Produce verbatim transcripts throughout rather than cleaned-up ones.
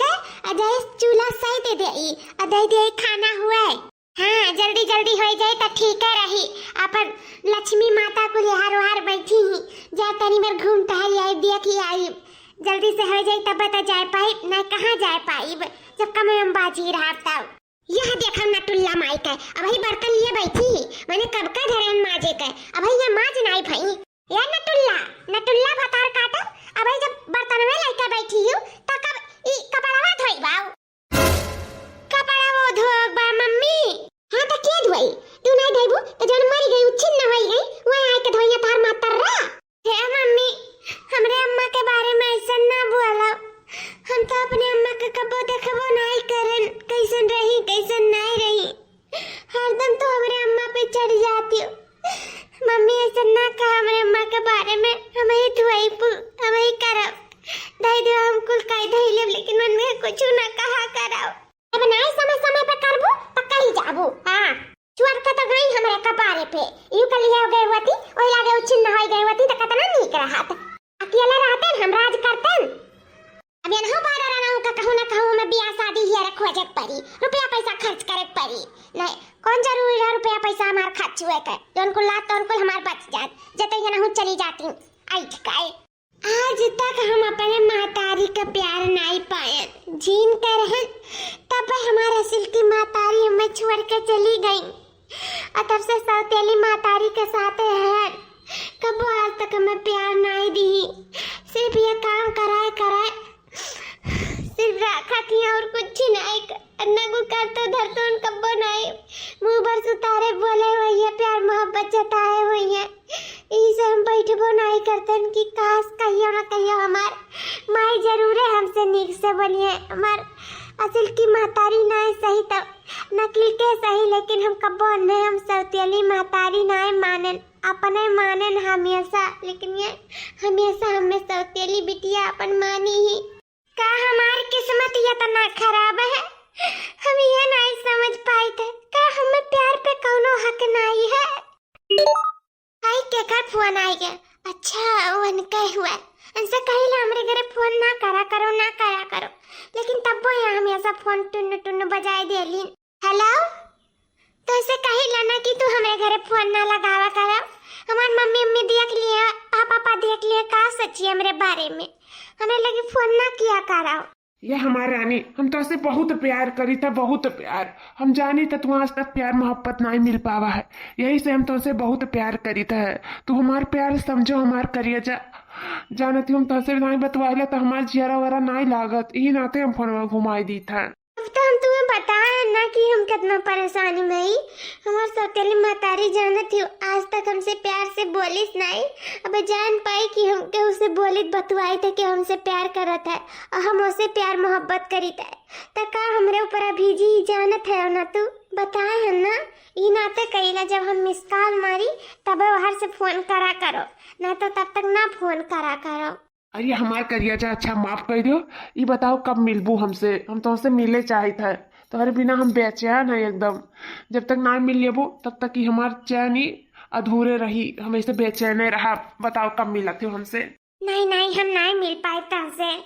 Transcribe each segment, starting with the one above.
के, अजय चूल्हा सही दे दे, अजय दे खाना हुए। हाँ, जल्दी जल्दी होइ जाए त ठीक है रही। अपन लक्ष्मी माता कुल यहाँ रोहार बैठी ही, जा तनी बार घूम टहल आई, देख ही आई। जल्दी से होइ जाए तब त जाए पाई, नहीं कहाँ जाए पाई जब कमे हम बाजी रहा तब। यह देखो नटुल्ला माई के, अबही बर्तन लिए बैठी ही, मैंने कब का धरेन माजे के, अबही ये माज नाई भई। या नटुल्ला, नटुल्ला भतार काटो, अबही जब बर्तनवे लेके बैठी हूँ, त कब ई कपड़वा धोइबाऊ? कपड़वा धोबा मम्मी। हाँ त के धोई? तू नहीं धोइबू त जौन मरी गई, उच्छिन्न होई गई, वह आए के धोइया तार मातर रा। हे मम्मी, हमरे अम्मा के बारे में ऐसा ना बोला। हम तो अपने अम्मा के कबो देखबो नहीं करन, कैसन रही, कैसन नहीं रही। हरदम तो हमरे अम्मा पे चढ़ जाती हो। मम्मी, ऐसा ना कहा हमरे अम्मा के बारे में। हम ही धोइबू, हम ही करब। धई दे, हम कुल काई धई लेब, लेकिन उनके कुछ ना कहा करब। अब नाई समय समय पे करबू, त कही जाबू। हाँ, चुअर के तो गई हमरे कपारे पे। यू कल ये हो गए होती, ओही लागे उच्छिन्न होई गए होती, त कितना नीक रहत। अकेले रहते न, हम राज करते न। अब यनहु बार रहना उनका कहूँ ना कहूँ में बियाह शादी हियर खोजे के पड़ी, रुपया पैसा खर्च करे के पड़ी। नहीं, कौन जरूरी रहा रुपया पैसा हमार खर्च हुए के? जौन कुल लात तौन कुल हमार बच जात, जते यनहु चली जाती। आई ठिकाए। आज तक हम अपने महतारी का प्यार नाई पायन। जीन के रहन, तब हमार असिल की महतारी हमें छोड़ के चली गई। और तब से सौतेली महतारी के साथ रहन, कबो आज तक हमें प्यार नाई दी। सिर्फ ये काम कराए, कराए, सिर्फ राखा थी और कुछ नाई। अन्ना को करतो धरतो उन कब्बो नाई। मुँह भर सुतारे बोले हुए, प्यार मोहब्बत जताए हुए। यही से हम बैठबो नाई करतन कि काश कहियो ना कहियो हमार माई जरूरे हमसे नीक से बोलिए। हमार असिल की महतारी नाई सही, तब नकिल के सही, लेकिन हम कब्बो अन्ने हम सौतेली महतारी नाई मानन, अपने मानन हमेशा, लेकिन ये हमेशा हमें सौतेली बिटिया अपन मानी ही। का हमार किस्मत इतना खराब है, हम ये नाई समझ पाइत है, का हमें प्यार पे कौनो हक नाई है? आई केकर फोन आई गया? अच्छा, वो इनका हुआ। इनसे कहिला हमरे घरे फोन ना करा करो, ना करा करो, लेकिन तब वो यहाँ हमेशा फोन टुन्न टुन्न बजाए देली। हेलो, तो इसे कहिला ना कि तू हमरे घरे फोन ना लगावा करो। हमार मम्मी, मम्मी देख लिए, पापा, पापा देख लिए, का सोची हमरे बारे में, हमरे लगे फोन ना किया करो। ये हमार रानी, हम तोसे बहुत प्यार करी था, बहुत प्यार। हम जानी था तू आज तक प्यार मोहब्बत नाई मिल पावा है, यही से हम तोसे बहुत प्यार करी था। तू हमार प्यार समझो, हमार करिया जा। जानती हम तोसे नाई बतवाइला तो हमार जियरा वरा नाई लागत, यही नाते हम फोनवा घुमाई दी था। अब तो हम तुम्हें बताए ना कि हम कितना परेशानी में ही। हमार सौतेली महतारी जानत ही आज तक हमसे प्यार से बोलिस नाई। अब जान पाई कि हम के उसे बोलित बतवाई थे कि हमसे प्यार करत है और हम उसे प्यार मोहब्बत करीत है। त का हमरे ऊपर अभी जी जानत है ना तू? बताए है ना, ई नाते कहिला जब हम मिस कॉल मारी तबे बाहर से फोन करा करो, ना तो तब तक ना फोन करा करो। अरे हमार करिया जा, अच्छा माफ कर दो। ई बताओ कब मिलबू हमसे? हम तोहसे मिले चाहित है, तोहरे बिना हम बेचैन है एकदम। जब तक ना मिल लेबू तब तक ही हमार चैन ही अधूरे रही, हम ऐसे बेचैने रहा। बताओ कब मिलत हो हमसे? नहीं नहीं, हम नहीं मिल पाए तोहसे।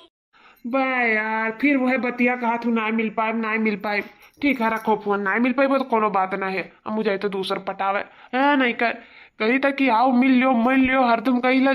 बा यार, फिर वह बतिया कहा तू ना मिल पाए, ना मिल पाए। ठीक है, रखो फोन, ना मिल पाए तो कोनो बात ना है, हम जाए तो दूसर पटावे। है नहीं कर, कही था कि आओ मिल लियो, मिल लियो, हरदम कहिला,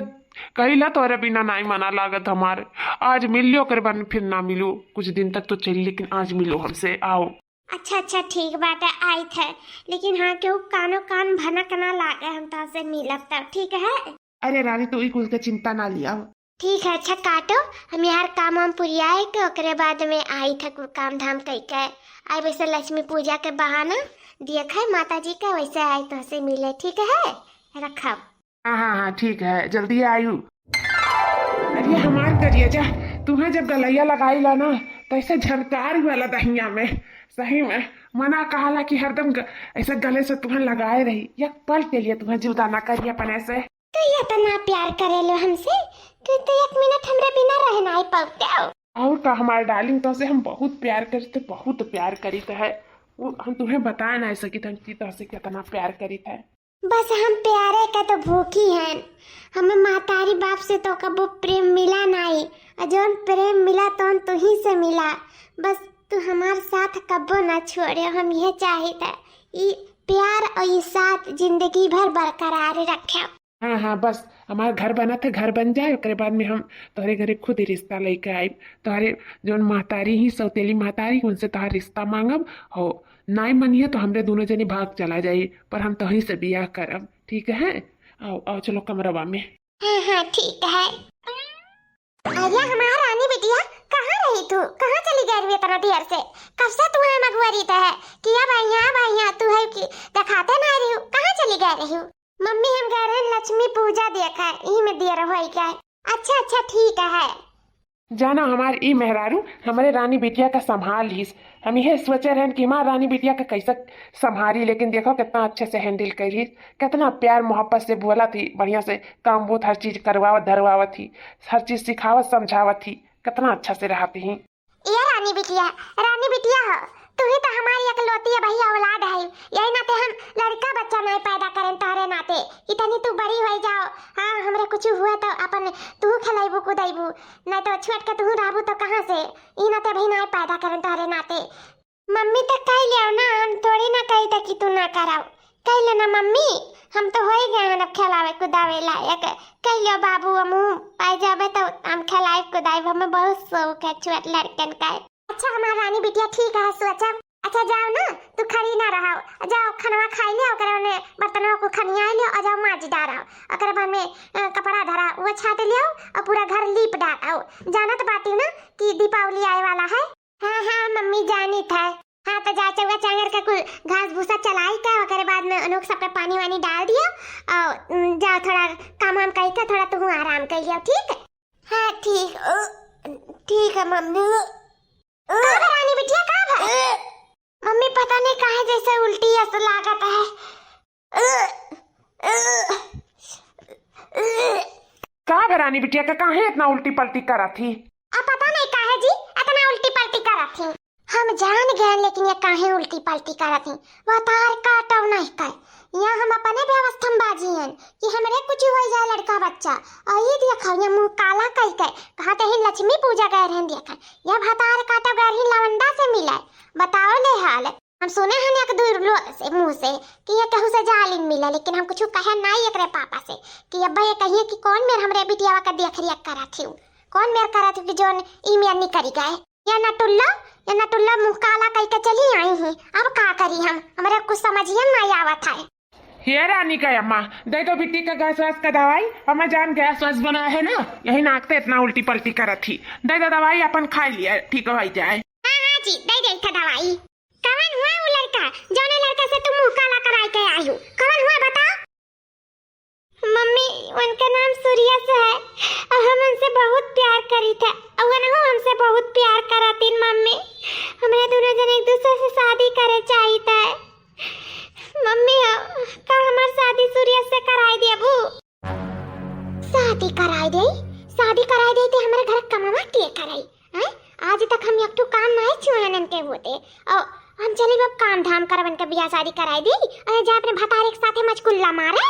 कहिला तोरे बिना नाई मना लागत हमारे। आज मिल लियो, ओकरे बाद में फिर ना मिलू, कुछ दिन तक तो चली, लेकिन आज मिलो हमसे, आओ। अच्छा अच्छा, ठीक बात है, आई थे, लेकिन हाँ केहू कानो कान भनक ना लागे, हम तोहसे मिलब तब, ठीक है? अरे रानी, तू ई कुल के चिंता ना लिया। ठीक है, अच्छा काटो, हम यार काम वाम पुरियाए के ओकरे बाद में आई थे, कुल काम धाम कई के। आई वैसे लक्ष्मी पूजा के बहाना दिए खाए माता जी के, वैसे आई तोहसे मिले, ठीक है? रखब। हाँ हाँ हाँ, ठीक है, जल्दी आयु। अरे हमार करिया जा, तुम्हें जब गलैया लगाई ला ना, तो ऐसे झनकार वाला दहिया में, सही में मना कहाला कि हरदम ग-, ऐसे गले से तुम्हें लगाए रही, एक पल के लिए तुम्हें जुदा ना करिए अपने से। तू इतना प्यार करेलो हमसे कि तू एक मिनट हमरे बिना रह नाई पावते हो। और का हमार डार्लिंग, तोसे हम बहुत प्यार करीत है, बहुत प्यार करीत है। वो हम तुम्हें बता ना सकित हन कि तोसे कितना प्यार करीत है। बस हम प्यारे का तो भूखी हन। हमें महतारी बाप से तो कबो प्रेम मिला नाई, और जौन प्रेम मिला तौन तुही से मिला। बस तू हमार साथ कबो ना छोड़े, हम यह चाहित है। ई प्यार और ई साथ जिंदगी भर बरकरार रखे। हाँ, हाँ, बस हमार घर बनत है, घर बन जाए, ओकरे बाद में हम तोहरे घरे खुद ही रिश्ता लेके आइब। तोहरे जौन महतारी ही, सौतेली महतारी, उनसे तोहार रिश्ता मांगब। हो, नाई मनिहे तो हमरे दोनों जनी भाग चला जाई, पर हम तोहरी से बियाह करब, ठीक है? आओ, आओ, चलो कमरवा में। हाँ, हाँ, ठीक है। अरे हमार रानी बिटिया, कहाँ रही तू? कहाँ चली गई रही इतना देर से? कब से तू है मगुआरी तो है कि अब आई, अब आई, तू है कि दिखाते ना रही हो? कहाँ चली गई रही हो? मम्मी, हम गए रहे लक्ष्मी पूजा देखे, यही में देर हो गया। अच्छा, अच्छा, ठीक है। जाना, हमार ई मेहरारू हमरे रानी बिटिया का संभाल लीस। हम यह सोचे रहन कि हमार रानी बिटिया का कैसे संभारी, लेकिन देखो कितना अच्छे से हैंडल कर लीस, कितना प्यार मोहब्बत से बोला थी, बढ़िया से काम बहुत हर चीज करवावत धरवावत थी, हर चीज सिखावत समझावत थी, कितना अच्छा से रहती ही। ए रानी बिटिया, रानी बिटिया हो, तू ही तो हमारी इकलौती भैया औलाद है, यही नाते हम लड़का बच्चा नहीं पैदा करें तोहरे नाते। इतनी तू बड़ी हो जाओ, हाँ, हमरे कुछ हुआ तो अपन तू खेलैबू कुदैबू, नहीं तो छोट के तू रहबू तो कहाँ से? ई नाते भी नहीं पैदा करें तोहरे नाते। मम्मी तो कह लियो ना, हम थोड़ी ना कही था कि तू ना कराओ। कह लेना मम्मी, हम तो हो ही गए हैं अब खेलावे कुदावे लायक। कह लियो बाबू, हम पाए जावे तो हम खेलाए कुदाए, हमें बहुत शौक है छोट लड़कन का। अच्छा हमार रानी बिटिया, ठीक है, सोचब। अच्छा जाओ ना, तू खड़ी ना रहो, जाओ खनवा खाई लियो, ओकरे ओने बर्तनवा को खनिया लियो और जाओ माज डारो, ओकरे बाद में अ, कपड़ा धरा वो छाट लियो और पूरा घर लीप डारो। जानत बाटी ना कि दीपावली आए वाला है। हाँ, हाँ, मम्मी जानी था। हाँ, तो जा चौका चांगर का कुल घास भूसा चलाई का, ओकरे बाद में उन लोग सबके पानी वानी डाल दियो और, उम, जाओ थोड़ा काम वाम कई के थोड़ा तू आराम कर लियो, ठीक है? हाँ, ठीक, अ, ठीक है मम्मी। का भा रानी बिटिया, का भा? मम्मी पता नहीं काहे जैसे उल्टी ऐसे लागत है। का भा रानी बिटिया का काहे इतना उल्टी पलटी करत ही? अब पता नहीं काहे जी इतना उल्टी पलटी करत ही। हम जान गए लेकिन ये काहे उल्टी पलटी करत ही। भतार काटव नहीं कर। यहाँ हम अपने व्यवस्था में बाजी हन कि हमरे कुछ हो जाए लड़का बच्चा। और ये देखो ये मुंह काला कई के कहा ते ही लक्ष्मी पूजा गए रहन देखन। ये भतार काटव गए रही लवंडा से मिले। बताओ ले हाल। हम सुने हन एक दो लोग से मुंह से कि ये कहू से जालिम मिला, लेकिन हम कुछ कहे नाई एकरे पापा से कि अब्बा ये कहिए कि कौन मेर हमरे बिटियावा का देख रेख करत हिउ, कौन मेर करत हिउ कि जौन ई मेर निकरी गए। ये नटुल्ला, ये नटुल्ला मुंह काला कई के चली आई ही। अब का करी हम, हमरे कुछ समझिए नाई आवत है। हे रानी का अम्मा, दे दो बिट्टी का गैस वैस का दवाई, हमें जान गैस वैस बना है ना, यही नाक ते इतना उल्टी पलटी करत ही। दे दो दवाई, अपन खा लिया, ठीक हो जाए। हाँ, हाँ जी, दे दे था दवाई। कवन हुआ वो लड़का, जौने लड़का से तुम मुंह काला कराई के आई हो? कवन हुआ बताओ? मम्मी, उनका नाम सूर्या से है और हम उनसे बहुत प्यार करी थे और उनहु हमसे बहुत प्यार करातीन मम्मी। हमरे दोनों जने एक दूसरे से शादी करे चाहित है। मम्मी हो, का हमार शादी सूर्या से कराई देबू? शादी कराई दे, शादी कराई दे ते हमरे घर कमावा के कराई? हैं? आज तक हम एक ठो काम नाई छुएन इनके होते। और हम चली अब काम धाम करब इनके बियाह शादी कराई दी और जा अपने भतारे के साथे मचकुल्ला मारे।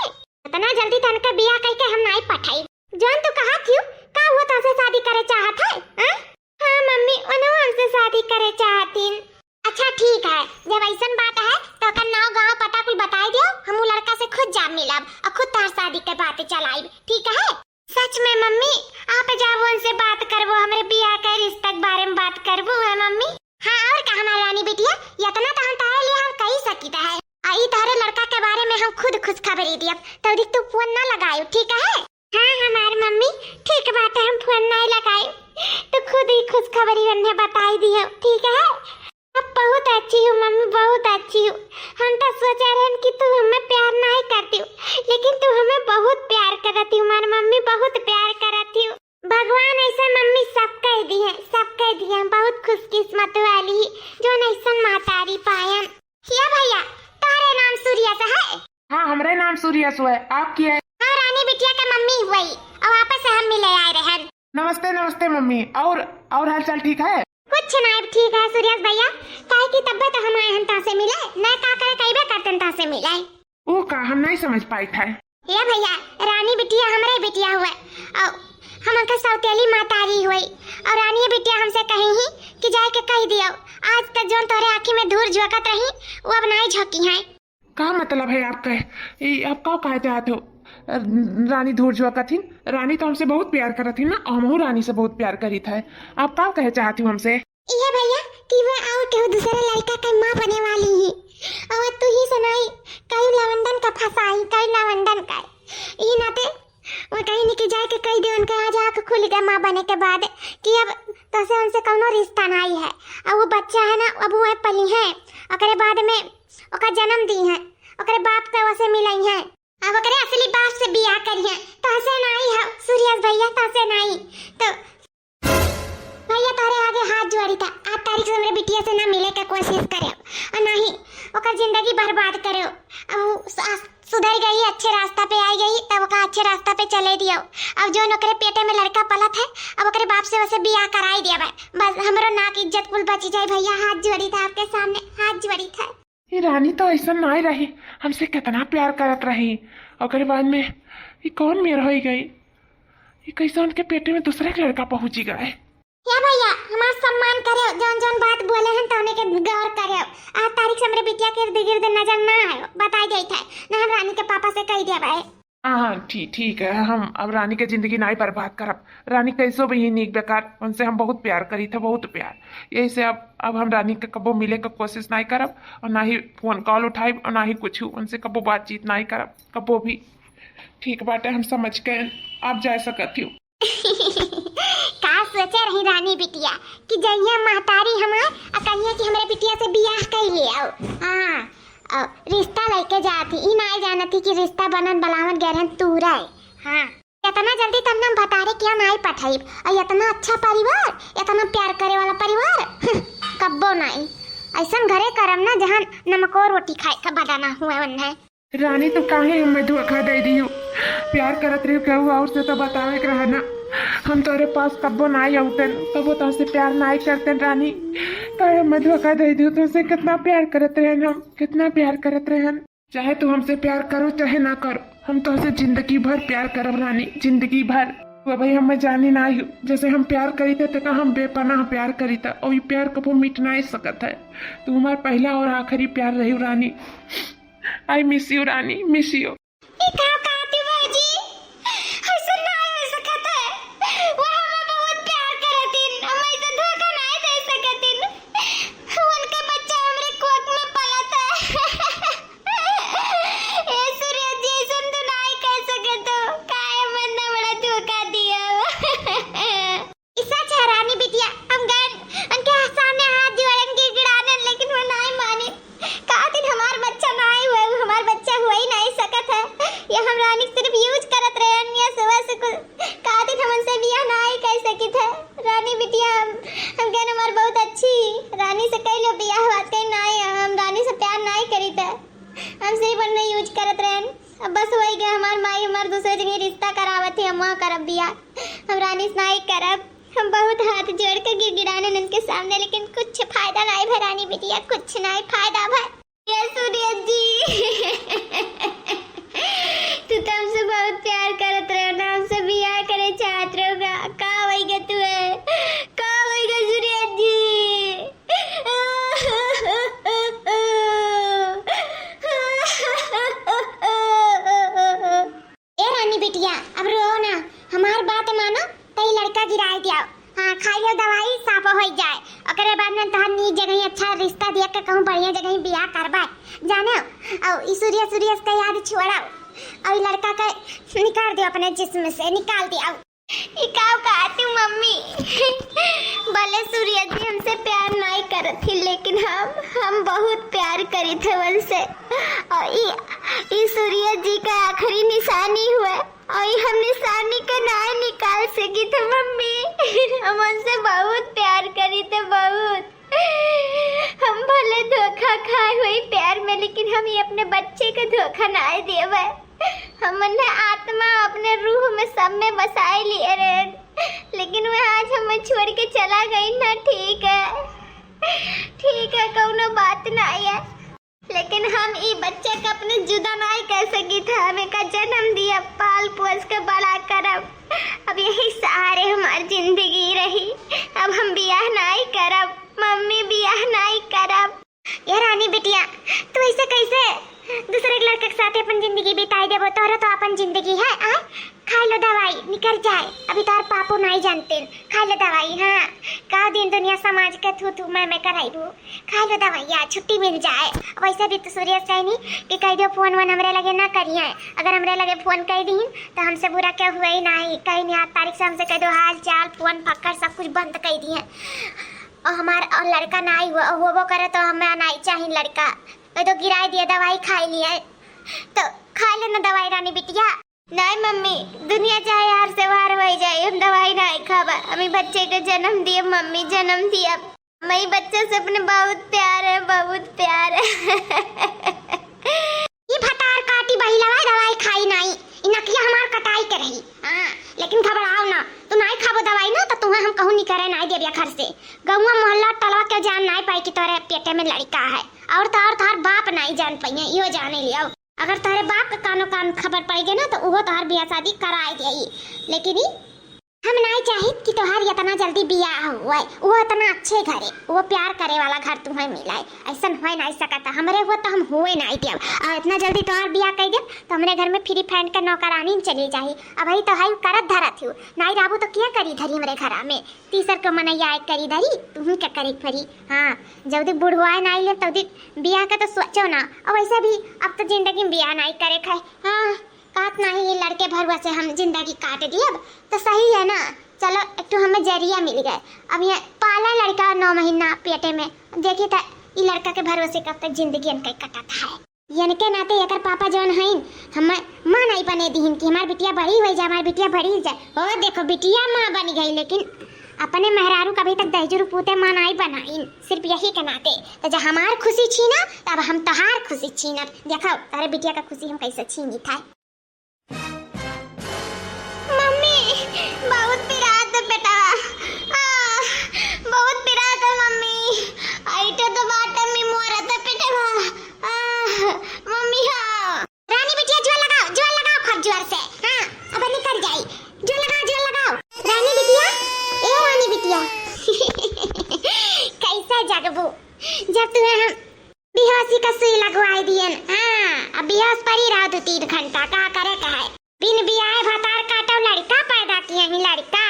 इतना जल्दी तो इनके बियाह कई के हम नाई पठाई। जौन तू कहा थियू, का हुआ तो हमसे शादी करे चाहत है? हैं? हाँ मम्मी, उन्हों हमसे शादी करे चाहतीन। अच्छा ठीक है, जब ऐसन बात है तो ओकर नाव गांव पता कुल बताई दियो, हम उ लड़का से खुद जा मिलब और खुद तार शादी के बात चलाइब, ठीक है? सच में मम्मी, आप जाबो उनसे बात करबो, हमरे बियाह के रिश्ता के बारे में बात करबो है मम्मी। हाँ और का हमार रानी बिटिया, इतना तो हम तारे लिए हम कही सकित है। आ ई तारे लड़का के बारे में हम खुद खुशखबरी दियब, तब तक तू फोन ना लगायो, ठीक है? हाँ हमार मम्मी, ठीक बात है, हम फोन नहीं लगाई, तू खुद ही खुशखबरी उन्हें बताई दियो, ठीक है? अब बहुत अच्छी हूँ मम्मी, बहुत अच्छी हूँ। हम तो सोचा रहन कि तू हमें प्यार नहीं करती हो, लेकिन तू हमें बहुत प्यार करती हो हमार मम्मी, बहुत प्यार करती हो। भगवान ऐसे मम्मी सब कह दी है, सब कह दी है, बहुत खुशकिस्मत वाली जो ऐसन महतारी पायन। किया भैया, तारे नाम सूर्या से है? हाँ, हमरे नाम सूर्या से है। आप के है? हाँ, रानी बिटिया के मम्मी हुई, और वापस से हम मिले आए रहन। नमस्ते, नमस्ते मम्मी। और, और हाल चाल ठीक है? कुछ ना, अब ठीक है सूर्या भैया, काहे की तब्बे तो हम आए हन तासे मिले, न का करे कईबे करतन तासे मिले। ऊ का, हम नाहीं समझ पाइत है। ए भइया, रानी बिटिया हमरे बिटिया हुए, अउ हम उनका सौतेली महतारी हुई, अउ रानी बिटिया हमसे कही ही कि जाए के कहि दियो, आज तक जौन तोहरे आँखी में धूर झोंकत रही, ऊ अब नाहीं झोंकी हैं। का मतलब है आपका? ई आप का कहे चाहत हो? रानी धूर झोंकत हिन? रानी तो हमसे बहुत प्यार करत हिन ना, हमहू रानी से बहुत प्यार करीत है। आप का कहे चाहत हो हमसे? इहे भइया कि वो अउर केहू दूसरे लड़का के माँ बने वाली ही, अउ तू ही सुनाई, कई लवंडन का फंसाई, कई लवंडन का। ई नाते वो कहीं नहीं कि जाए के कहि दे उनके, आज आँख खुल गया माँ बने के बाद कि अब तोसे उनसे कौनो रिश्ता नाहीं है। अब वो बच्चा है ना, अब वो पली है, ओकरे बाद में ओका जन्म दी है, ओकरे बाप के वसे मिलई है, अब ओकरे असली बाप से बियाह करी है। तोसे नाहीं है सूर्यस भइया, तोसे नाहीं। तो भइया तोहरे आगे हाथ जोड़ी था, आज तारीख से हमरे बिटिया से ना मिले के कोशिश करे, अउ ना ही ओकर जिंदगी बर्बाद करे। अब उ स-, सुधर गई, अच्छे रास्ता पे आई गई, तब ओका अच्छे रास्ता पे चले दियो। अब जौन ओकरे पेटे में लड़का पलत है, अब ओकरे बाप से वसे बियाह कराई दिया भाई, बस हमरो नाक इज्जत कुल बची जाए भइया, हाथ जोड़ी था आपके सामने, हाथ जोड़ी था। ये रानी तो ऐसा नाहीं रही, हमसे कितना प्यार करत रही, ओकरे बाद में ये कौन मेर होई गई? ये कैसे उनके पेटे में दूसरे के लड़का पहुंची गए? या भइया, हमार सम्मान करेव, जौन जौन बात बोले हन तौने के गौर करेव। आज तारीख से हमरे बिटिया के इर्द गिर्द नजर ना आयो, बताई जाइत है, ना हम रानी के पापा से कहि देब है। हाँ हाँ, ठीक, ठीक है, हम अब रानी के जिंदगी नाहीं बर्बाद करब। रानी कैसो भी ही नीक बेकार, उनसे हम बहुत प्यार करीत है, बहुत प्यार। यही से अब अब हम रानी के कबो मिले के कोशिश नाहीं करब, अउर ना ही फोन कॉल उठाइब, अउर ना ही कुछ उनसे कबो बातचीत नाहीं करब कबो भी। ठीक बाटे, हम समझ गए, आप जा सकत हो। का सोचे रही रानी बिटिया कि जइया महतारी हमार आ कहिया कि हमरे बिटिया से बियाह कइ ले आओ। हाँ, अ, रिश्ता लइके जात ही, ई नाहीं जानत ही कि रिश्ता बनन बलावन गए रहन तूरे। हाँ, इतना जल्दी तब हम भतारे किया नाहीं पठाइब। अउ इतना अच्छा परिवार, इतना प्यार करे वाला परिवार, कब्बो नाहीं। ऐसन घरे करम ना जहाँ नमको रोटी खाए का बदा ना हुए उन्हें। रानी, तू काहे हमें धोखा दे दियो? प्यार करत रहियो केहू और से तो बतावे के रहा ना। हम तोरे पास कब्बो नाहीं अउतन, कब्बो तोसे प्यार नाहीं करतन रानी। काहे हमें धोखा दे दियो? तोसे कितना प्यार करत रहन हम, कितना प्यार करत रहन। चाहे तू हमसे प्यार करो चाहे ना करो, हम तोसे जिंदगी भर प्यार करब रानी, जिंदगी भर। तू अबही हमें जानी नाहीं हो, जैसे हम प्यार करीत है, तेका हम बेपनाह प्यार करीत है, और ये प्यार कबो मिट नाहीं सकत है। तू हमार पहला और आखिरी प्यार रही रानी। I miss you रानी, miss you। ई का कहती भौजी? ऐसा ना हो सकत है। वो हमें बहुत प्यार करतिन, हम ऐसा धोखा नहीं दे सकतिन। उनका बच्चा हमरे कोख में पलत है। ए सूर्य जी, ऐसा तो नहीं कह सकत हो। काहे मन ना बड़ा धोखा दिया। ई सच है रानी बिटिया, हम गए उनके सामने हाथ जोड़न, गिड़गिड़ानन, लेकिन वो नाहीं माने। का दिन हमार बच्चा नाहीं हुए, वो हमार बच्चा हुए ही नाहीं सकत है। ये हम रानी सिर्फ use करत रहे, अन्य सुबह से कुल का दिन हम उनसे बियाह नाहीं कर सकित है। रानी बिटिया, हम, हम कहन हमार बहुत अच्छी रानी से कह लो बियाह, बात कहीं नाहीं है, हम रानी से प्यार नाहीं करीत है, हम सिर्फ उन्हें use करत रहन। अब बस वही गए, हमार माई हमार दूसरे जगह रिश्ता करावत है, हम वहाँ करब बियाह, हम रानी से नाहीं करब। हम बहुत हाथ जोड़ के गिड़गिड़ाने उनके सामने, लेकिन कुछ फायदा नाहीं भा रानी बिटिया, कुछ नाहीं फायदा भा। ये सूर्य जी, तू तो हमसे बहुत प्यार करत रहे ना, हमसे बियाह करे चाहत रहोगा, का होइगा तू है, का होइगा सूर्य जी? ए रानी बिटिया, अब रो ना, हमार बात मानो, तई लड़का गिराए दियाओ। हाँ, खाई लो दवाई, साफ हो जाए, ओकरे बाद में तोहर नीक जगह अच्छा रिश्ता दिया के कहूँ बढ़िया जगह बियाह करबा, जाने हो? और ई सूर्य, सूर्य के याद छोड़ाओ, और ई लड़का के निकाल दियो अपने जिस्म से, निकाल दियो। ई का कहत हू मम्मी? भले सूर्य जी हमसे प्यार नाहीं करत ही, लेकिन हम, हम बहुत प्यार करीत है उनसे। और ई, ई सूर्य जी का आखिरी निशानी हुए, और ई हम निशानी का नाहीं निकाल सकित है मम्मी। हम उनसे बहुत प्यार करीत है, बहुत। हम भले धोखा खाए हुई प्यार में, लेकिन हम ये अपने बच्चे का धोखा नाहीं देवे। हम उन्हें आत्मा अपने रूह में सब में बसाए लिए रहे, लेकिन वह आज हमें छोड़ के चला गई ना। ठीक है, ठीक है, कौनो बात नाहीं है। लेकिन हम ई बच्चे का अपने जुदा नाई कर सकी था। हम एका जन्म दिया, पाल पोस के बड़ा करब। अब यही सहारे हमार जिंदगी रही। अब हम बियाह नाई करब, मम्मी, बियाह नाई करब। ए रानी बिटिया, तू ऐसे कैसे दूसरे के लड़के के साथ अपन जिंदगी बिताई देबो? तोहरा तो अपन जिंदगी है, आ? खाइ लो दवाई, निकर जाए। अभी तोहर पापो नाई जानते, खाइ लो दवाई। हाँ, का दिन दुनिया समाज के थू थू मैं मैं कराइबू। खाइ लो दवाइया, छुट्टी मिल जाए। वैसे भी तो सुरेश कहनी कि कह दो फोन वोन हमरे लगे ना करिए। अगर हमरे लगे फोन कइ दीन तो हमसे बुरा केहू हुआ ही नाई। कहीं नहीं, आठ तारीख से हमसे कह दो हाल चाल, फोन फक्कर सब कुछ बंद कइ दिए। और हमार और लड़का नाई हुआ, होबो करे तो हमें नाई चाहिए लड़का। कह दो गिराए दिए, दवाई खाइ लिए। तो खाइ लेना दवाई रानी बिटिया। नहीं मम्मी, दुनिया चाहे हार से वार होइ जाए, हम दवाई नाई खाबा। हम ई बच्चे के जन्म दिए मम्मी, जन्म दिए। हम ई बच्चे से अपने बहुत प्यार है, बहुत प्यार है। ई भतार काटी बहिलवा दवाई खाई नाई, ई नकिया हमार कटाई के रही। हाँ, लेकिन घबराओ ना, तू नाई खाबो दवाई ना तो तुहें हम कहूँ निकरे नाई देबिया घर से। गौवा मोहल्ला टलवा के जान नाई पाई कि तोरे पेटे में लड़का है। और तो और तोहर बाप नाई जान पाइए, इहो जाने लियो। अगर तोहरे बाप के कानो कान खबर पड़ गए ना तो उहो तोहर बियाह शादी कराए देई। लेकिन ई हम नाई चाहित कि तोहार इतना जल्दी बियाह हुए, वो इतना अच्छे घरे, वो प्यार करे वाला घर तुम्हें मिलाए। ऐसन होए नाई सकता। हमरे हुआ तो हम हुए नाई देब। और इतना जल्दी तोहार बियाह कइ देब तो हमरे घर में फ्री फैंड के नौकरानी चली जाही। अबही तो है करत धरत हूँ, नाई रहबू तो क्या करी धरी हमरे घरा में? तीसर के मनैया आए करी धरी, तुहू के करे के परी। हाँ, जल्दी बुढ़वाए नाई ले तौदी बियाह के तो सोचो ना। और वैसे भी अब तो जिंदगी में बियाह नाई करे खाए। हाँ, कहत नाही, ये लड़के भरवा से हम जिंदगी काट दियब, तो सही है ना? चलो, एक ठो हमें जरिया मिल गए। अब ये पाला लड़का नौ महीना पेटे में, देखी था, ई लड़का के भरोसे कब तक जिंदगी इनके कटत है। इनके नाते एकर पापा जौन हईन, हम माँ नहीं बने दीहिन कि हमार बिटिया बड़ी हो जाए, हमार बिटिया बड़ी हो जाए। ओ देखो, बिटिया माँ बन गई, लेकिन अपने मेहरारू कभी तक दहिजरू पूते माँ नहीं बनाइन, सिर्फ यही के नाते। तो जब हमार खुशी छीना, तब हम तोहार खुशी छीनब। देखो, तारे बिटिया का खुशी हम कैसे छीनी था। मम्मी, बहुत पिरात है बेटा। आ, बहुत पिरात है मम्मी। ऐठो तो बाटे मम्मी, मोरा तो पेटवा। आ, मम्मी, हाँ। रानी बिटिया, जोर लगाओ, जोर लगाओ, खूब जोर से। हाँ, अब निकल जाई। जोर लगाओ, जोर लगाओ। रानी बिटिया, ए रानी बिटिया। कैसे जगबू, जब तुम्हें हम बेहोशी का सुई लगवाई दियन। हाँ, अब बेहोश पड़ी रहा दो तीन घंटा, का करे का है? बिन बियाहे भतार काटो लड़का पैदा किए ही लड़का।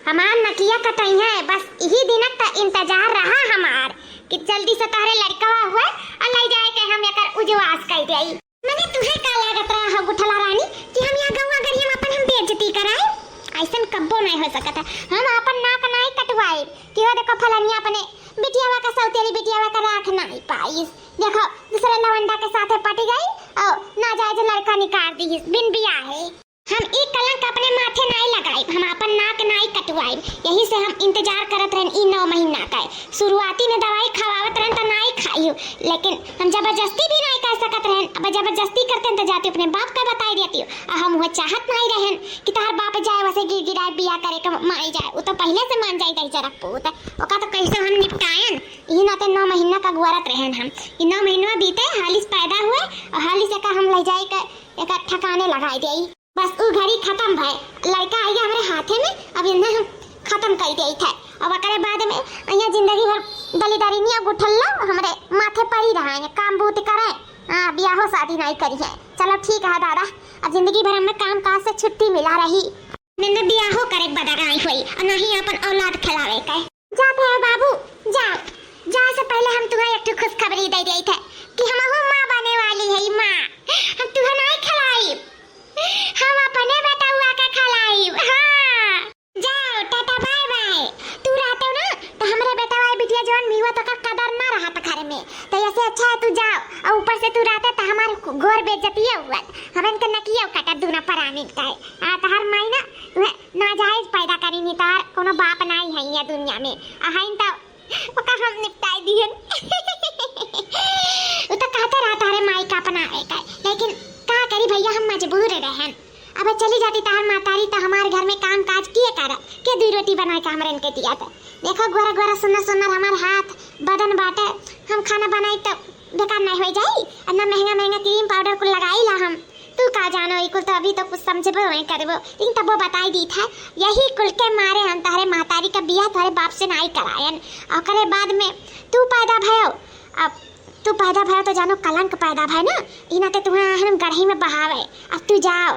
हमार नकिया कटई है, बस यही दिन का इंतजार रहा हमार कि जल्दी से तोहरे लड़का हुए और ले जाए के हम एकर उजवास कर देई। मने तुहे का लागत रहा हो गुठला रानी कि हम यहाँ गौवा गरिया में अपन हम बेइज्जती कराए? ऐसन कब्बो नहीं हो सकत है। हम अपन नाक नाई कटवाए कि वो देखो फलनिया अपने बिटियावा का सौतेली बिटियावा का राख नाई पाइस। देखो, दूसरे लवंडा के साथे पट गई और नाजायज लड़का निकाल दी बिन बियाहे। हम ई कलंक अपने माथे नाई लगाई, हम अपन नाक नाई कटवाई। यही से हम इंतजार करत रहन ई नौ महीना का। शुरुआती में दवाई खवावत रहन त नाई खाई, लेकिन हम जबरदस्ती भी नाई कर सकत रहन। अब जबरदस्ती करते हैं तो जाती अपने बाप का बताई देती। और हम वो चाहत नाई रहन कि तार बाप जाए वैसे गिर गिराए बिया करे के माई जाए, वो तो पहले से मान जाए दही जरक पूत। ओका तो कैसे हम निपटायन, यही नाते नौ महीना का गुआरत रहन हम। ई नौ महीना बीते, हालिस पैदा हुए और हालिस एका हम ले जाए के एका ठिकाने लगाई देई। बस उ घड़ी खत्म भय, लड़का आइया हमरे हाथे में, अब इन्हें हम खत्म कर देई थे। अब ओकरे बाद में यहाँ जिंदगी भर दलिदरिनिया गुठल लो हमरे माथे पड़ी रहा है, काम बूत करे, हाँ, बियाहो शादी नहीं करी है। चलो ठीक है दादा, अब जिंदगी भर हमें काम काज से छुट्टी मिला रही। मैंने बियाहो करे बदगाई हुई और नहीं अपन औलाद खिलावे के। जा भैया बाबू, जाओ। जाए से पहले हम तुम्हें एक ठो खुशखबरी दे देई थे कि हमहू माँ बने वाली है, माँ। हम तुम्हें नहीं खिलाई, हम अपने बेटउआ के खिलाई। हाँ, जाओ, टाटा बाय बाय। तू रहते हो ना, तो हमरे बेटवा बिटिया जवन मिलवा तो का कदर ना रहत घर में। तो ऐसे अच्छा है तू जाओ, और ऊपर से तू रहते तो हमार घोर बेइज्जतिया हुआ, हम इनके नकिया कटा दूना परानी का है। आ तहार माई ना, तुम्हें नाजायज पैदा करी नी, तार कोनो बाप नाई है ये दुनिया में। अहइन तो ओका हम निपटाई दिहन। उ तो कहते रहा तारे माई का अपनावे का, लेकिन का करी भैया, हम मजबूर रहन। अब चली जाती तार मातारी तो हमार घर में काम काज किए कर, के दुई रोटी बनाए का हमरे इनके दिया था। देखो गोरा गोरा सुन्नर सुन्नर हमार हाथ बदन बाटे, हम खाना बनाई तो बेकार नहीं होइ जाई। इतना महंगा महंगा cream powder कुल लगाई ला हम। तू का जानो, ई कुल तो अभी तो कुछ समझबो नहीं करबो, लेकिन तबो बताई दीत है, यही कुल के मारे हम तहरे महतारी का बियाह तोहरे बाप से नाई करायन। ओकरे बाद में तू पैदा भयो, अब तू पैदा भयो तो जानो कलंक पैदा भय ना, ई नाते तुम्हें हम गढ़ई में बहावे। अब तू जाओ,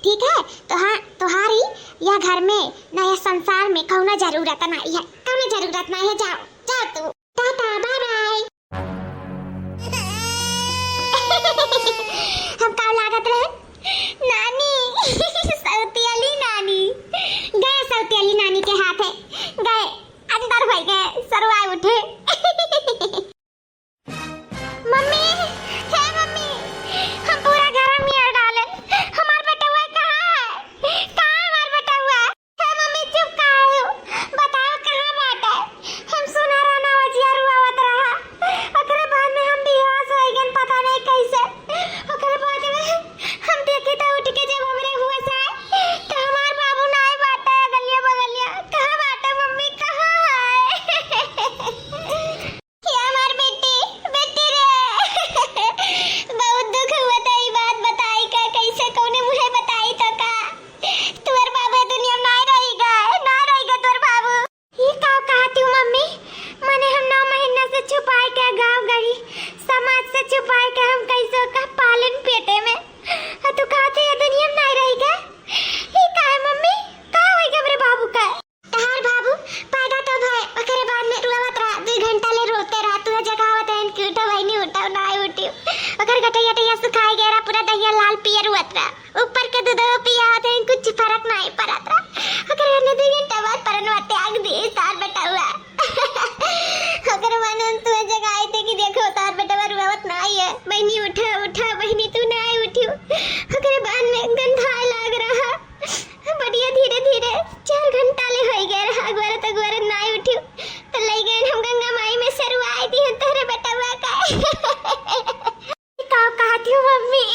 ठीक है? तो हाँ, तोहारी यह घर में ना, यह संसार में कौनो जरूरत नहीं है, कौनो जरूरत नहीं है। जाओ, जाओ तू, टाटा, bye bye। हम का लागत रहे? नानी, सौतियली नानी। गए सौतियली नानी के हाथे, गए, अंदर होइ गए, सरवाए उठे। मम्मी, हे मम्मी, हम पूरा घर में डाले, हमार बेटवा कहाँ है? कहाँ हमार बेटवा? हे मम्मी, चुप काहे हो? बताओ, कहाँ बाटे? हम सुना रहना, वजिया रुआवत रहा। ओकरे बाद में हम बेहोश होइ गन, पता नहीं कैसे। ओकरे बाद में हम देखी तो उठ के जब हमरे हुआ से, तो हमार बाबू नाई बाटे, गलिया बगलिया। कहाँ बाटे मम्मी, कहाँ है? ये हमार बेटी, बेटी रे। बहुत दुख हुआ था, ई बात बताई का, कैसे कौने मुँहे बताई तो का? तोर बाबू दुनिया में नाई रही गए, नाई रही गए तोर बाबू। ई का कहती हूँ मम्मी? माने हम नौ महीना से छुपाए के गाँव गई, समाज से छुपाए के हम कैसे का पालन पेटे में। आ तू कहती है दुनिया में नाई रही गए? ई का है मम्मी? का होई गए हमरे बाबू का? तहार बाबू पैदा तो भय, ओकरे बाद में रुआवत रहा, दुई घंटा ले रोते रहा, तू जगावत रहन कि उठो बहिनी, उठो, नाई उठियो। ओकर गटैया टैया सुखाई गया रहा, पूरा दहिया लाल पियर हुअत रहा। ऊपर के दूधवा पियावत रहन, कुछ फरक नाई परत रहा। ओकर बाद में दुई घंटा बाद परनवा त्याग दिए, तार बेटवा। ओकर बाद में तू जगाई थे कि देखो, तार बेटवा रुआवत नाई है, बहिनी उठो, उठो बहिनी, तू नाई उठियो। ओकरे बाद में गंधाए लाग रहा। बढ़िया धीरे धीरे चार घंटा ले होई गए रहा, अगुआरत अगुआरत नाई उठियो, तो लई गए हम गंगा माई में सरवाई दिहन तोहरे बेटवा का। का कहती हूँ मम्मी?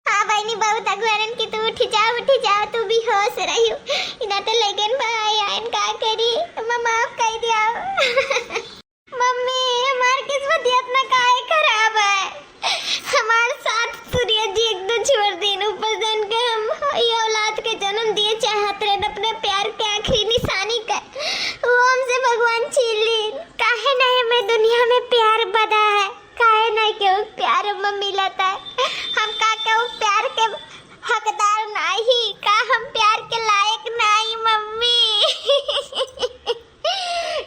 हाँ बहिनी, बहुत अगुआरन की तू उठी जाओ, उठी जाओ, तू बेहोश रहियो। इना तो लई गए भाई आयन, का करी, अम्मा माफ कर दिया। मम्मी, हमार किस्मत इतना काहे खराब है? हमार साथ सूर्य जी एक दो छोड़ दीन, ऊपर से इनके हम ये औलाद के जन्म दिए चाहत रहे, अपने प्यार के आखिरी निशानी का, वो हमसे भगवान छीन लीन। काहे नहीं हमें दुनिया में प्यार बदा है, काहे नहीं केहू प्यार में मिलत है? हम का केहू प्यार के हकदार नहीं? का हम प्यार के लायक नहीं मम्मी?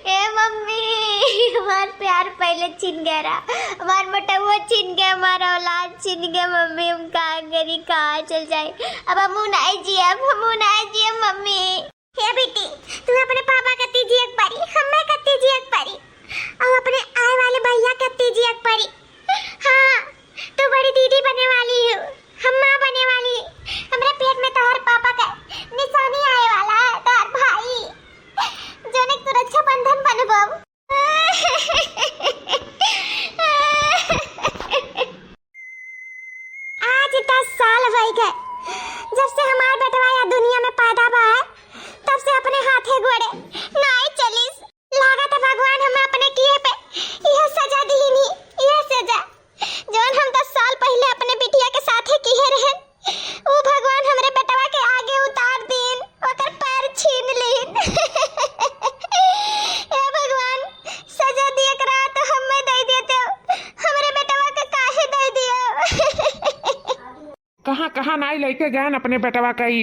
ए मम्मी, हमार प्यार पहले छीन गया रहा, हमार मोटौआ छीन गया, हमार औलाद छीन गया मम्मी, हम कहाँ करी, कहाँ चल जाए? अब हमहू नाई जियब, हमहू नाई जियब मम्मी। हे बेटी, तू अपने पापा कत्ती जियक परी, हम्मे कत्ती जियक परी, और अपने आए वाले भैया कत्ती जियक परी। हाँ, तू बड़ी दीदी बने वाली हो, हम माँ बने वाली। हमरे पेट में तोहर पापा का निशानी आए वाला है, तोहर भाई, जोने तू रक्षाबंधन बनबो। आज दस साल होइ गए, जब से हमार बेटवा या दुनिया में पैदा भा है, तब से अपने हाथे गोड़े नाई चलिस। लागत है भगवान हमें अपने किए पे यह सजा दीनी, यह सजा, जौन हम दस साल पहले अपने बिटिया के साथे किए रहन, ऊ भगवान हमरे बेटवा के आगे उतार दीन, ओकर पैर छीन लीन। हे भगवान, सजा दिए के रहा तो हमें दे देते, हमरे बेटवा के काहे दे दियो? कहाँ, कहाँ नाई लइके गएन अपने बेटवा का ई,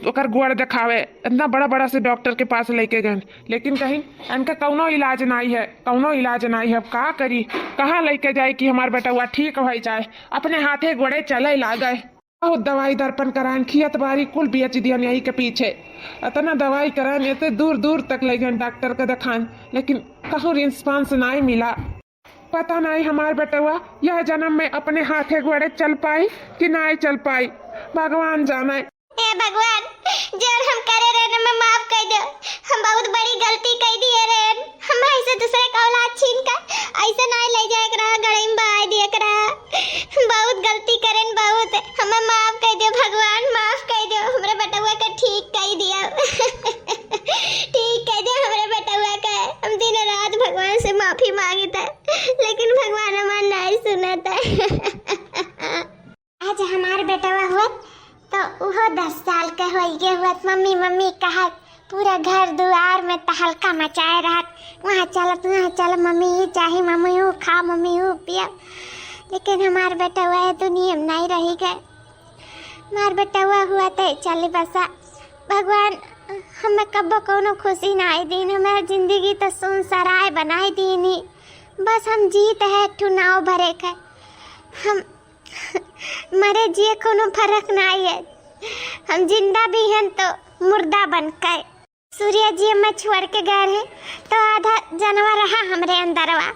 ओकर गोड़ देखावे, इतना बड़ा, बड़ा से डॉक्टर के पास लइके गएन, लेकिन कहीं इनका कौनो इलाज नाई है, कौनो इलाज नाई है। अब का करी, कहाँ लइके जाए कि हमार बेटवा ठीक होइ जाए? अपने हाथे गोड़े चले लागे। बहुत दवाई दर्पण कराएन, खियत बारी कुल बेच दियन यही के पीछे। इतना दवाई कराएन, इतने दूर, दूर तक ले गएन डॉक्टर के देखाएन, लेकिन कहूँ response नाई मिला। पता नाई हमार बेटवा यह जन्म में अपने हाथे गोड़े चल पाई कि नाई चल पाई, भगवान जाने। ए भगवान, जौन हम करे रहन, हमें माफ कर दो। हम बहुत बड़ी गलती कर दिए रहन। हम ऐसे दूसरे का औलाद छीन कर ऐसे नाई ले जाए के रहा, गड़ई में बहाए दिए के रहा। हम बहुत गलती करेन, बहुत। हमें माफ कर दो भगवान, माफ कर दो। हमरे बेटवा के ठीक कर दियो। ठीक कर दो हमरे बेटवा के। हम दिन रात भगवान से माफी मांगित है, लेकिन भगवान घर दुआर में तहलका मचाए रहत, वहाँ चलत, वहाँ चलत, मम्मी ई चाही, मम्मी ऊ खा, मम्मी ऊ पिया। लेकिन हमार बेटवा ए दुनिया में नाहीं रहि गए। हमार बेटवा हुआ त चली बसा। भगवान हमें कब्बो कौनो खुशी नाहीं दीन, हमार जिंदगी त सुनसराय बनाई दीनी। बस हम जीत है एक ठो नाव भरे के, हम मरे जिए कौनो फर्क नाहीं है। हम जिंदा भी हैं तो मुर्दा बन के। सूर्या जी हमें छोड़ के गए रहे तो आधा जानवर रहा हमरे अंदरवा,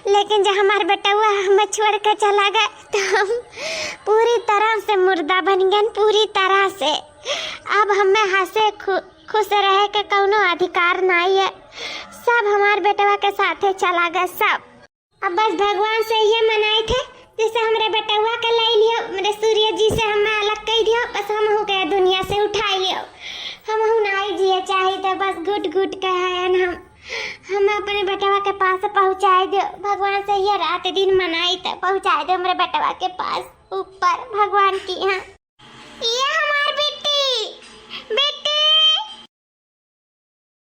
लेकिन जब हमार बेटवा हमें छोड़ के चला गए तो हम पूरी तरह से मुर्दा बन गए, पूरी तरह से। अब हमें हंसे खु-, खुश रहे के कौनो अधिकार नाहीं है। सब हमार बेटवा के साथे चला गए, सब। अब बस भगवान से ये मनाई थे, जैसे हमरे बेटवा के लाई लियो, हमरे सूर्य जी से हमें अलग कर दियो, बस हम हो गए दुनिया से उठाई लियो। हम हूँ नाई जिए चाही तो बस घुट घुट के हयन हम, हमें अपने बेटवा के पास पहुँचाई दियो। भगवान से ये रात दिन मनाई थे, पहुँचाई दियो हमरे बेटवा के पास ऊपर भगवान की यहाँ। ये हमार बेटी, बेटी।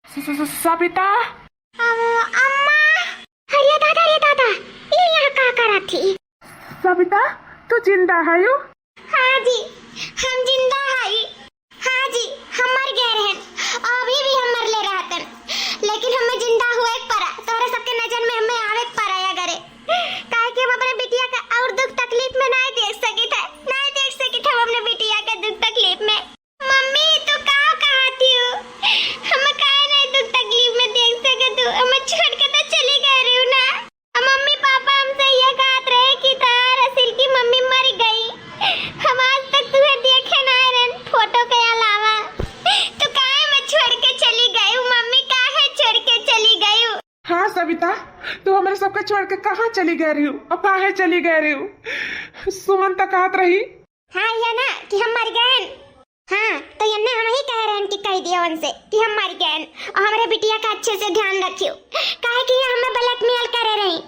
स-, स-, स-, सबिता। अम-, अम्मा। अरे दादा, अरे दादा, ये यहाँ का करत थी? सबिता, तू जिंदा हयू? हाँ जी, हम जिंदा हई। हाँ जी, हम मर गए रहन, अभी भी हम मरले रहतन, लेकिन हमें जिंदा हुए के परा, तोहरे सबके नजर में हमें आवे के परा या करे, काहे कि हम अपने बिटिया का और दुख तकलीफ में नाहीं देख सकित है, नाहीं देख सकित हम अपने बिटिया के दुख तकलीफ में। मम्मी, तू का कहत हियो? हम काहे नहीं दुख तकलीफ में देख सकत हूँ? हमें छोड़ के तो चली गए रही ना। अब मम्मी पापा हमसे ये कहत रहे कि तोहार असिल की मम्मी मर गई। हम आज तक तुहे देखे ना रहन फोटो के अलावा। तू काहे हमें छोड़ के चली गई? मम्मी काहे छोड़ के चली गई? हाँ सबिता, तू हमरे सबके छोड़ के कहाँ चली गए रही? अब काहे चली गए रही? सुमन तो कहत रही। हाँ, ये ना कि हम मर गए। हाँ, तो यन्ने हम ही कह रहे हैं कि कह दियो उनसे कि हम मर गए और हमरे बिटिया का अच्छे से ध्यान रखियो, काहे कि ये हमें blackmail करे रही,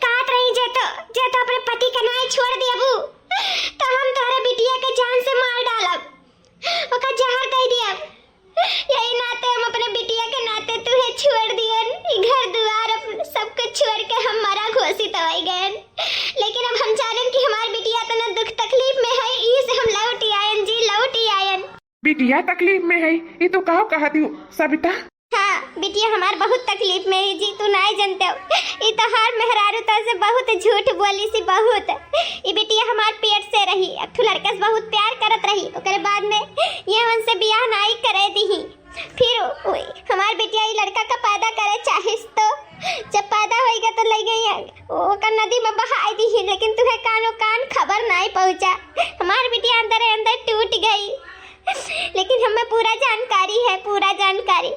कहत रही जे तो, जे तो अपने पति के नाई छोड़ दियबू तो हम तोहरे बिटिया के जान से मार डालब, ओका जहर दे दियब। यही नाते हम अपने बिटिया के नाते तुहे छोड़ दियन, ई घर दुआर अपन सब कुछ छोड़ के हम मरा घोषित हो गए। लेकिन अब हम जानन कि हमार बिटिया इतना दुख तकलीफ में है, ई से हम लौट आयन जी, लौट आयन। बिटिया तकलीफ में है, ई तो काव कहत हू सबिता? हाँ, बिटिया हमार बहुत तकलीफ में है जी, तू नाई जानते हो। ई तोहार मेहरारू तो से बहुत झूठ बोली सी, बहुत। ई बिटिया हमार पेट से रही, एक ठो लड़का से बहुत प्यार करत रही, ओकरे बाद में ये उनसे बियाह नाई करे दीही। फिर उ-, हमार बिटिया ई लड़का का पैदा करे चाहिस तो जब पैदा होइगा तो ले गई है, ओकर नदी में बहाई दीही, लेकिन तुहे कानो कान खबर नाई पहुँचा। हमार बिटिया अंदर अंदर टूट गई, लेकिन हमें पूरा जानकारी है, पूरा जानकारी।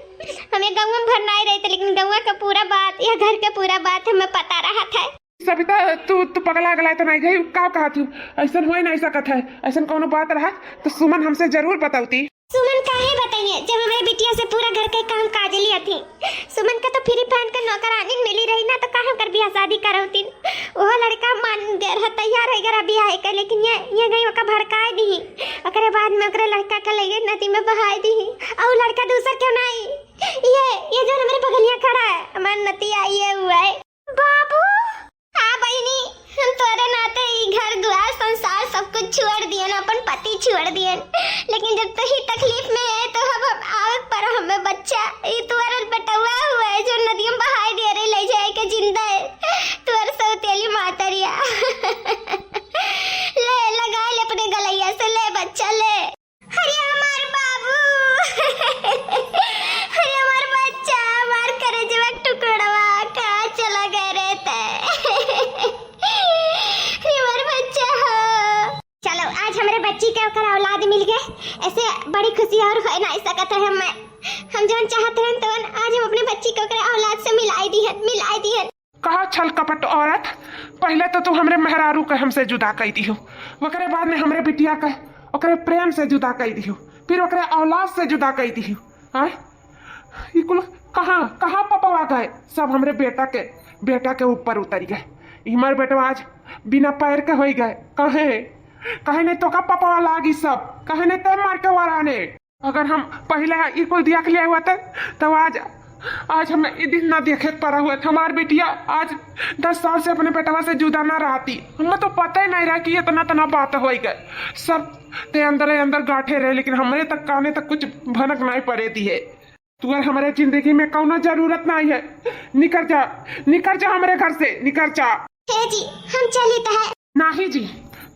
हम ये गाँव में भर नाई रहे थे, लेकिन गाँव का पूरा बात, यह घर के पूरा बात हमें पता रहा था। सबिता, तू, तू पगला गला तो नाई गई, का कहत हू? ऐसन होए नाई सकत है, ऐसन कौनो बात रहा तो सुमन हमसे जरूर बतौती। सुमन काहे बताइए, जब हमरे बिटिया से पूरा घर के काम काज लिया थी। सुमन का तो फ्री फैंड के नौकरानी मिली रही ना, तो काहे ओकर बियाह शादी करौतीन? ओहो लड़का मान गए रहा, तैयार हो गया बियाह के, लेकिन ये, ये गई ओका भड़काए दी। ओकरे बाद में ओकरे लड़का के ले गई नदी में बहाए दी। और लड़का दूसर क्यों ना आई? ये, ये जो हमारे बगलिया खड़ा है, हमार नतिया, ये हुआ है। बाबू! हाँ बहिनी, हम तोरे नाते ई घर दुआर संसार सब कुछ छोड़ दियन, अपन पति छोड़ दियन, लेकिन जब तू ही तकलीफ में है तो हम, हम आवे पर हमें बच्चा, ई तोर बेटवा हुआ है जो नदिया में बहाई दे रही, ले जाए के जिंदा है तोर सौतेली मातरिया। ले लगा ले अपने गलैया से, ले बच्चा ले। अरे हमार बाबू, अरे हमार बच्चा, हमार करेजवा के टुकड़वा, कहाँ चला गए रे तै? अरे हमार बच्चा हो। चलो, आज हमरे बच्ची के ओकर औलाद मिल गए, ऐसे बड़ी खुशी और होए ना सकत है हमें। हम जौन चाहत रहन तवन आज हम अपने बच्ची के ओकर औलाद से मिलाई दिहन, मिलाई दिहन। कहा छल कपट औरत, पहिले तो तू हमरे मेहरारू के हमसे जुदा कई दिहू, ओकरे बाद में हमरे बिटिया के ओकरे प्रेम से जुदा कई दिहू, फिर ओकरे औलाद से जुदा कई दिहू। हाँ, ई कुल कहाँ, कहाँ पपवा गए? सब हमरे बेटा के, बेटा के ऊपर उतरी गए। ई हमार बेटवा आज बिना पैर के होई गए। कहे, कहे नहीं तो का पपवा लागी सब, कहे नहीं ते मार के वराने। अगर हम पहिले ई कुल देख लिया हुआ त, तब आज, आज हमें ई दिन ना देखे के पड़ा हुआ। हमार बिटिया आज दस साल से अपने बेटवा से जुदा ना रहती। हमें तो पता ही नहीं रहा कि इतना, इतना बात होई गए। सब ते अंदर ही अंदर गांठे रहे, लेकिन हमरे तक, काने तक कुछ भनक नहीं पड़े दी है। तुअर हमरे जिंदगी में कौनो जरूरत नहीं है। निकर जा, निकर जा हमरे घर से, निकर जा। हे जी, हम चलित है। नाही जी,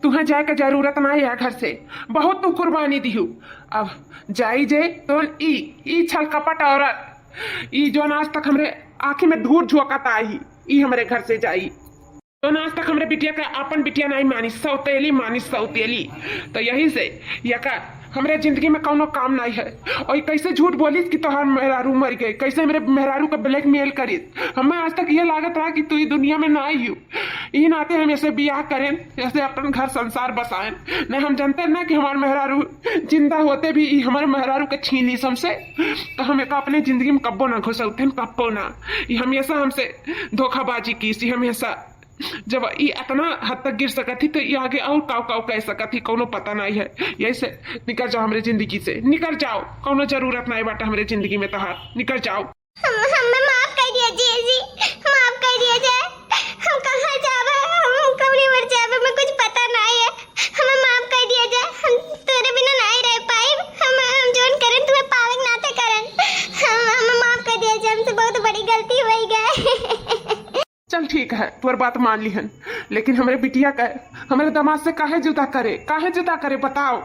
तुहें जाए के जरूरत नाही है घर से। बहुत तू कुर्बानी दिहू। अब जाई जे तो ई, ई छल कपट औरत, ई जोन आज तक हमरे आँखी में धूर झोंकत आई, ई हमरे घर से जाई। जोन आज तक हमरे बिटिया का आपन बिटिया नाही मानी, सौतेली मानी, सौतेली। तो यही से यका हमरे जिंदगी में कौनो काम नाही है। और ई कैसे झूठ बोलिस कि तोहार मेहरारू मर गए, कैसे हमरे मेहरारू का blackmail करिस। हमें आज तक ये लागत रहा कि तू ई दुनिया में ना आई हो। ई नाते हम ऐसे बियाह करें, ऐसे अपन घर संसार बसाएं। न हम जानते ना कि हमार मेहरारू जिंदा होते भी ई हमारे मेहरारू के छीनिस हमसे, तो हम एका अपने जिंदगी में कब्बो ना घुसौते, कब्बो ना। ई हमेशा हमसे धोखाबाजी कीस, ई हमेशा। जब ई इतना हद तक गिर सकत ही, तो ई आगे और काव काव कह सकत ही, कौनो पता नहीं है। यही से निकर जाओ हमरे जिंदगी से, निकर जाओ, कौनो जरूरत नहीं बाटे हमरे जिंदगी में तोहार, निकर जाओ। हम, हमें माफ कर दिया जी, जी, माफ कर दिया जाए। हम कहाँ जावे, हम कौनी ओर जावे, हमें कुछ पता नहीं है। हमें माफ कर दिया जाए, हम तोरे बिना नहीं रह पाइब। हम, हम जोन करें, तुम्हें पावे के नाते करें। हम, हमें माफ कर दिया जाए, हमसे बहुत बड़ी गलती हो गई। चल ठीक है, तोर बात मान लिहन, लेकिन हमरे बिटिया का, हमरे दामाद से काहे जुदा करे, काहे जुदा करे बताओ?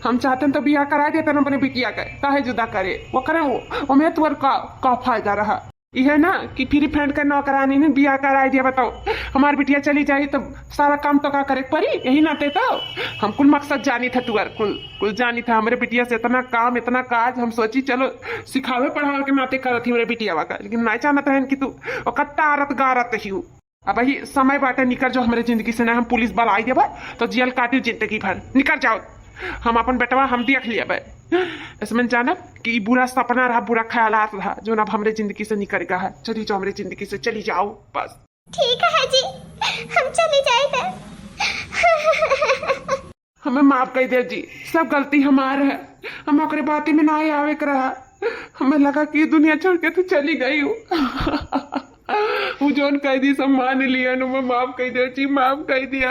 हम चाहतन तो बियाह कराए देतन अपने बिटिया का, काहे जुदा करे? वो करे वो, ओमे तोर का, का फायदा रहा? इहे ना कि फ्री फंड का नौकरानी में बियाह कराए दिया बताओ? हमार बिटिया चली जाई तो सारा काम तो का करे के पड़ी? यही नाते तो हम कुल मकसद जानी था तुअर, कुल, कुल जानी था। हमरे बिटिया से इतना काम, इतना काज, हम सोची चलो सिखावे पढ़ावे के नाते करत ही हमरे बिटियावा का, लेकिन नहीं जानत रहन कि तू ओकर तारत गारत ही हूँ। अब वही समय बाटे, निकर जो हमरे जिंदगी से, ना हम पुलिस बलाई देबे तो जेल काटी जिंदगी भर। निकर जाओ, हम अपन बेटवा हम देख लेबे। इसमें जानब कि ई बुरा सपना रहा, बुरा ख्यालात रहा, जो अब हमरे जिंदगी से निकर गया है। चली जाओ हमरे जिंदगी से, चली जाओ बस। ठीक है जी, हम चली जाए थे। हमें माफ कर दे जी, सब गलती हमार है। हम ओकरे बाती में ना आवे के रहा। हमें लगा कि दुनिया छोड़ के तू चली गई हो। वो जौन कह दी सब मान लिया, हमें माफ कर दे जी, माफ कर दिया।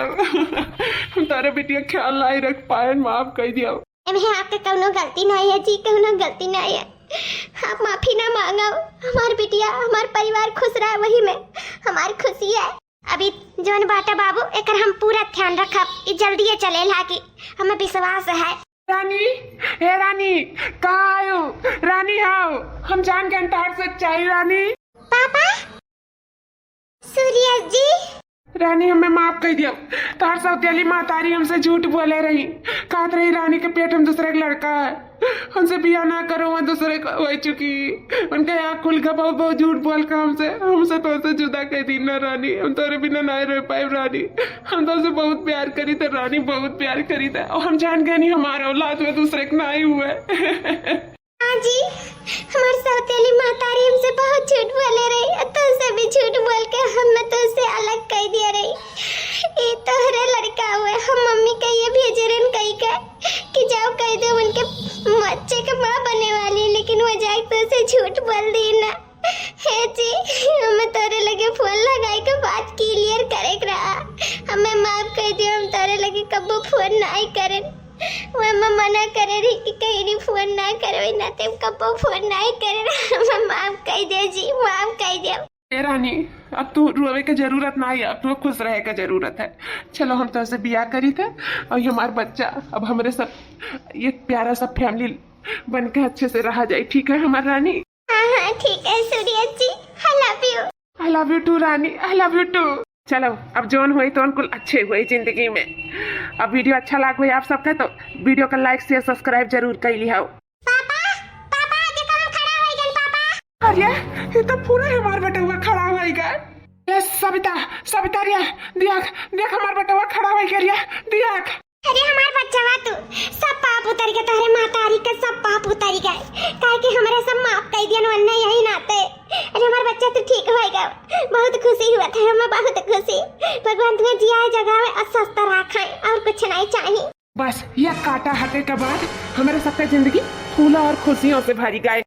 हम तारे बिटिया ख्याल नहीं रख पाए, माफ कर दिया। एमे आपके कौनो गलती नहीं है जी, कौनो गलती नहीं है। आप माफी ना मांगो। हमार बिटिया, हमार परिवार खुश रहे, वही में हमार खुशी है। अभी जौन बाटा बाबू, एकर हम पूरा ध्यान रखब। ई जल्दी चले लागी, हमें विश्वास है। रानी, हे रानी, कहाँ आयो? रानी हाओ, हम जान गए तोहार सच्चाई रानी। पापा, सूर्य जी। रानी, हमें माफ कर दियो। तोहार सौतेली महतारी हमसे झूठ बोले रही, कहत रही रानी के पेट में दूसरे के लड़का है, हमसे बियाह ना करो, वहाँ दूसरे को हो चुकी। उनका यहाँ खुल के बहुत, बहुत झूठ बोल के हमसे, हमसे तो से जुदा कर दी ना रानी। हम तोरे बिना नहीं रह पाए रानी। हम तो से बहुत प्यार करी थे रानी, बहुत प्यार करी थे। और हम जान गए नहीं हमारा औलाद में दूसरे के नहीं हुए। हाँ जी, हमार सौतेली महतारी हमसे बहुत झूठ बोले रही, और तुमसे भी झूठ बोल के हमें तुमसे अलग कर दिया रही। ये तोहरे लड़का हुए, हम मम्मी का ये भेजे रहन कही के कि जाओ कह दो उनके बच्चे के माँ बने वाली, लेकिन वो जाके तुमसे झूठ बोल दी ना। हे जी, हमें तोरे लगे फोन लगाए के बात clear करे के रहा। हमें माफ कर दियो, हम तोरे लगे कब्बो फोन नाई करेन। वो हमें मना करे रही कि कहीं नहीं फोन ना करे, वही नाते हम कब्बो फोन नाई करे। हमें माफ कर दियो जी, माफ कर दियो। ए रानी, अब तू रोवे के जरूरत ना है, अब तू खुश रहे के जरूरत है। चलो, हम तोसे बियाह करी थे और ये हमार बच्चा अब हमरे सब, ये प्यारा सा family बन के अच्छे से रहा जाए, ठीक है हमार रानी? हाँ, हाँ, ठीक है सूर्य जी, I love you। I love you too रानी, I love you too। चलो, अब जौन हुई तौन कुल अच्छे हुई जिंदगी में। अब video अच्छा लाग हुई आप सबके तो video का like, share, subscribe जरूर कर लिया। पापा, पापा, देखो हम खड़ा हो गए पापा। अरे, ये तो पूरा हमार बेटवा खड़ा हो गए। ए सविता, सविता रे, देख, देख हमार बेटवा खड़ा हो गए रे, देख। अरे हमार बच्चवा तू, सब पाप उतर गए तोहरे महतारी के, सब पाप उतर गए, काहे कि हमरे सब माफ कर दियन वन्ने यही नाते। अरे हमार बच्चा तू ठीक हो गया, बहुत खुशी हुआ था, हमें बहुत खुशी। भगवान तुम्हें जिया जगावे और स्वस्थ रखाए और कुछ नहीं चाहिए। बस ये काटा हटे के बाद हमरे सबके जिंदगी दूल्हा और खुशियों से भरी गए।